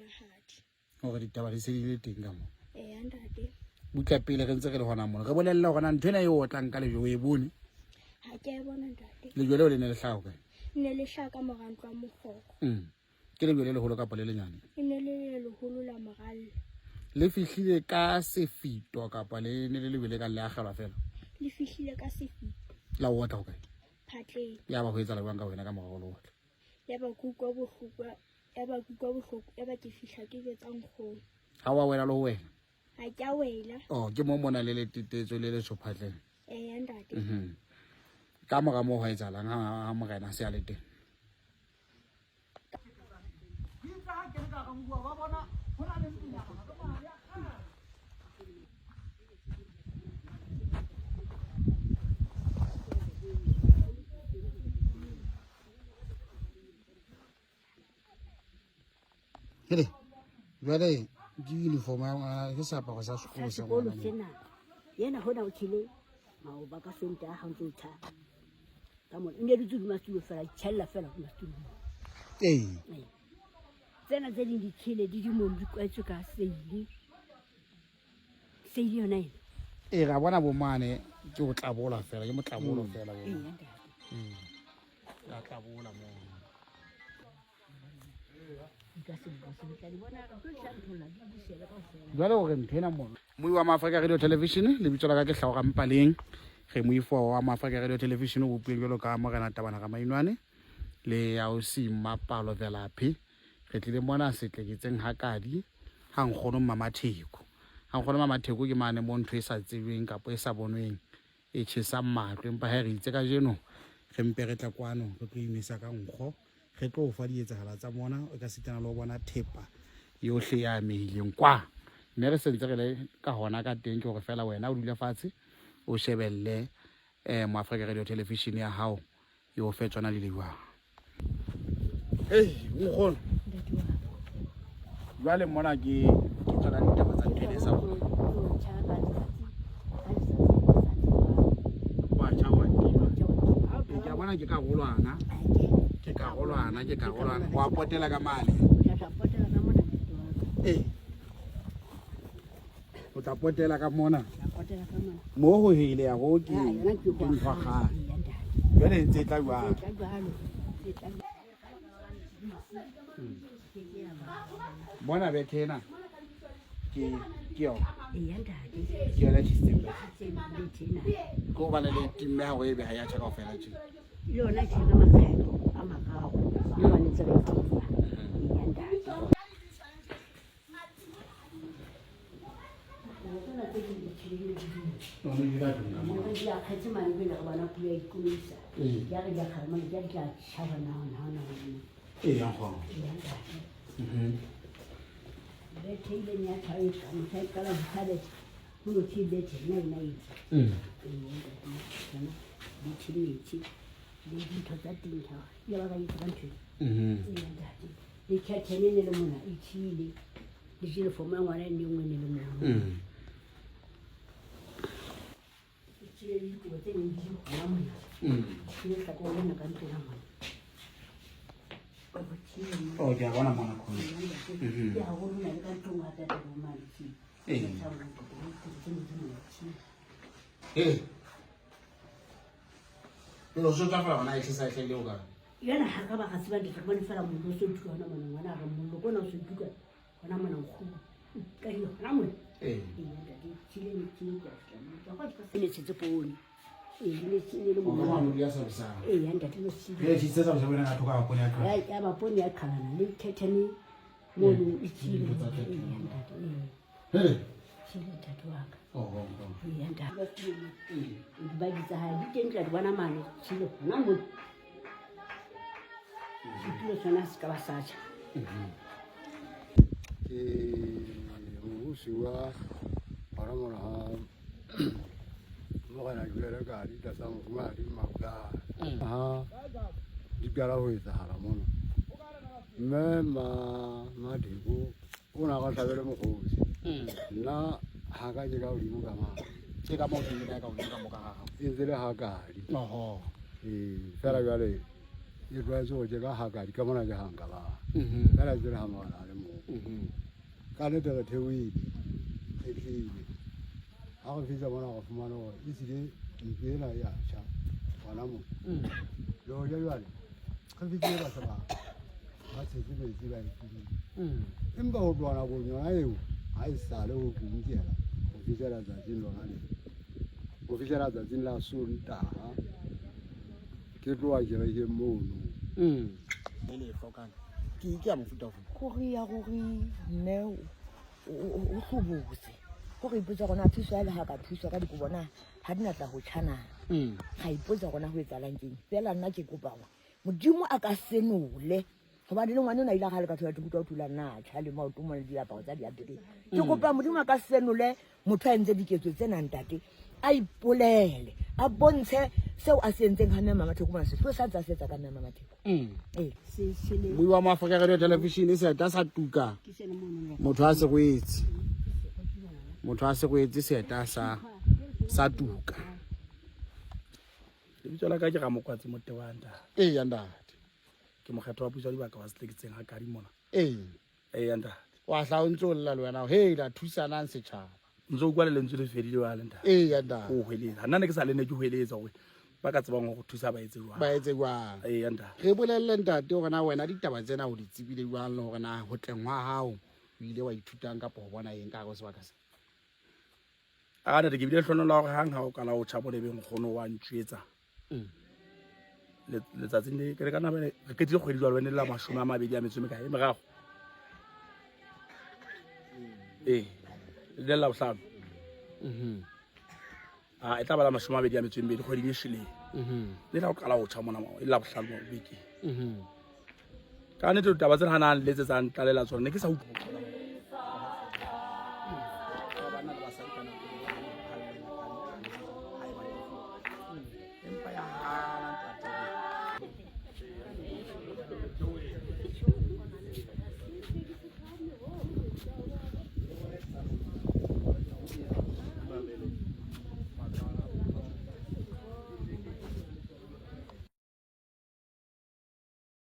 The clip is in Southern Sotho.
mofumahadi. Hore ditaba di se di le teng ka mo. Eya ntate. Butla pele re ntse re le hona mona. Re bolelle hore na ntho ena e otlang ka lejwe o e bone. Ha ke a e bona ntate. Lejwe leo le ne le hlaha hokae? Ne le hlaha ka mora ntlo ya mokgoro. Ke lejwe le leholo kapa le lenyane? E ne le le leholo la moralla. Le fihlile ka sefito kapa le ne le lejwe le kang le akgelwa fela? Le fihlile ka sefito. La o otla hokae? Phatleng. Ya ba ho etsahala jwang ka wena ka mora ho le otla? Ya ba ke utlwa bohloko, ya ba ke utlwa bohloko, ya ba ke fihla ke jwetsa nkgono. Ha wa wela le ho wena? Ha ke a wela. Oh, ke mo mona le letetetso le letsho phatleng. Eya ntate. Ka mora moo ho etsahalang ha morena a se a le teng? Hele, jwale ke uniform ya ngwana, ke seaparo sa sekolo sa sekolo ngwana. sena. Yena hona o tjhele maoba ka Sontaha ha o ntso o tjha. Ka mona, o ne dutse hodima setulo fela, itjhella fela hodima setulo. Ee. Ee. Tsena tse ding di tjhele di dimong di kwetswe ka seile. Seile yona ena. Ee, ra bona bo mane ke o tlabola fela, ke motlabolo fela bo. Ee, ntate. Ya tlabola moo. Jwale hore ntho ena mona. Moi wa Maafrika Radio Television, lebitso la ka ke Hlao Rampaleng. Re moifo wa Maafrika Radio Television o bopilweng jwalo ka Morena Tabana Ramainwane le ausi Mmapalo Velaphi. Re tlile mona setleketseng ha Kadi ha nkgono Mmamatheko. Ha nkgono Mmamatheko ke mane mo ntho e sa tsebeng kapa e sa bonweng e tjhesang matlo, empa ha re itse kajeno re mpe re tle kwano re tlo inwesa ka nkgo, re tlo o fa dietsahala tsa mona, o ka sitana le ho bona thepa yohle e amehileng kwa. Mme re sentse re le ka hona ka teng ke hore fela wena o dule fatshe o shebelle Moafrika Radio Television ya hao e o fe tsona di le jwang. Hey, nkgono. Jwale mona ke ke tsona ditaba tsa ntho e sa bona. Wa tjha wa tima. Ee, ke a bona ke karolwana. Ke karolwana, ke karolwana. Wa potela ka mane. Ee. O tla potela ka mona. Mo ho hele ya ho ke ke ntho ya kgale. Jwale e ntse e tla jwang? Mona bethe ena ke ke yona. Ke yona tjhisitseng bethe. Ke hobane le timme ha o e beha ya tjha kaofela tje. Le yona tjhe ka makgetlo a mararo. Ke hobane ntse re e tima. Eya ntate. Le curtain e ne le mona e tjhile le juniform ya ngwana e ne nngwe e ne le mona e tjhile le dikobo tse neng di le hona mona e le hlakore lena ka ntlong ya ngwana. Oh, ke a bona mona khona. Ke haholo na le ka ntlong hape ka bo mane tjhile. Ee. Ee. Pele o se tswa fela gona e se sa ehle le o ka. Yona ha ka ba ga tseba ke bone fela mollo o se tuka hona mona ngwana a re mollo kona o se tuka hona mona nkgono ka hile hona mona. Ee. Ee ntate tshile ne tshile ke a fihla mo ka kwa ke ne tshetse poone. Ee ne tshile le O mollo. ka mo ya sa bisang. Ee ntate no tshile. Ee tshitse sa bisang wena ka thoka poone ya qhala. Ya ya ba poone ya qhalana le curtain mono e tshile. Dintho tsa curtain. Ee ntate ee. Hele. Tshile ntate wa ka. Oh, oh, oh. Ee ntate. Dibaki tsa hae di teng tla di bona mane tshile hona mona. Setulo sona se ka ba sa tjha. Ke mobusi wa hona mona ha morena Juele Kadi tlasa mofumahadi Mabulana. Ha di qala ho etsahala mona, mme Madiko o na ka hlabele mokgosi. Nna ha ka ke ka hodimo ka mane. Ke ka moo ke ile ka hodimo ka mo ka ha hao. E ntse le ha Kadi. Oho. Ee, fela jwale e tlwaetse hore ke ka ha Kadi ka mona ke ha nka ba. Fela e ntse le ha morena a le mong. Ka nnete re theohile, re tlile. Ha re fihla mona re fumana hore ehlile ntlo ena ya tjha hona mona. Le hoja jwale re fihlile ba se ba ba tshetse metsi ba e timile. Empa ho tloha nakong yona eo ha e sale ho kunkela ho fihlela tsatsing lona lena. Ho fihlela tsatsing la Sontaha ke tloha kerekeng mono. E le e hlokang ke ke ya mofuta ofe? Gore ya gore mme o hlobotse gore ipotsa gona thuso ya le ga ka thuswa ka dikobo na ga di natla go tšhana. Ga ipotsa gona go etsalang keng fela nna ke kopa gore modimo a ka senole gobane le ngwane o na ile ga le ka thola ke utlwa o thula nna tšha le maoto mo le diaparo tsa diapere. Ke kopa modimo a ka senole motho a entse diketso tsena ntate a ipolele a bontshe seo a se entseng ga mme Mamatheko mona sehlo sa ntse a se etsa ka mme Mamatheko. Ee. Se tjhele Moi wa Moafrika Radio Television seeta sa tuka ke sena mono. Motho a se go etse motho a se go etse seeta sa sa tuka. Lebitso la ka ke Ramokwatsi Motebang ntate. Ee ya ntate. Ke mokgetho wa puso ya dibaka wa Setleketseng ha Kadi mona. Ee. Ee ntate. Wa hla o ntse o lla le wena he la thusanang setjhaba. Ntse o kwa le lentswe le fedile wa le ntate. Ee ya ntate. O hweletsa. Nna ne ke sa le ne ke hweletsa hore ba ka tsebang ho thusa ba etse jwang. Ba etse jwang. Ee ntate. Re bolelle ntate hore na wena ditaba tsena o di tsebile jwang le hore na ho tleng hwa hao o ile wa ithutang kapa ho bona eng ka hare ho sebaka se. A ntate ke bile hlono la hore hang ha o kala o tjha bolebeng nkgono wa ntjwetsa. Letsatsing le ke re ka nako re qetile kgwedi jwalo ene la 20 a metso e mekae e meraro. Ee, le la bohlano. A e tla ba la 22 kgweding e shweleng. Le la ho qala ho tjha mona e la bohlano bekeng. Ka nnete ditaba tsena ha na nletsetsang tlalela tsona ne ke sa utlwe.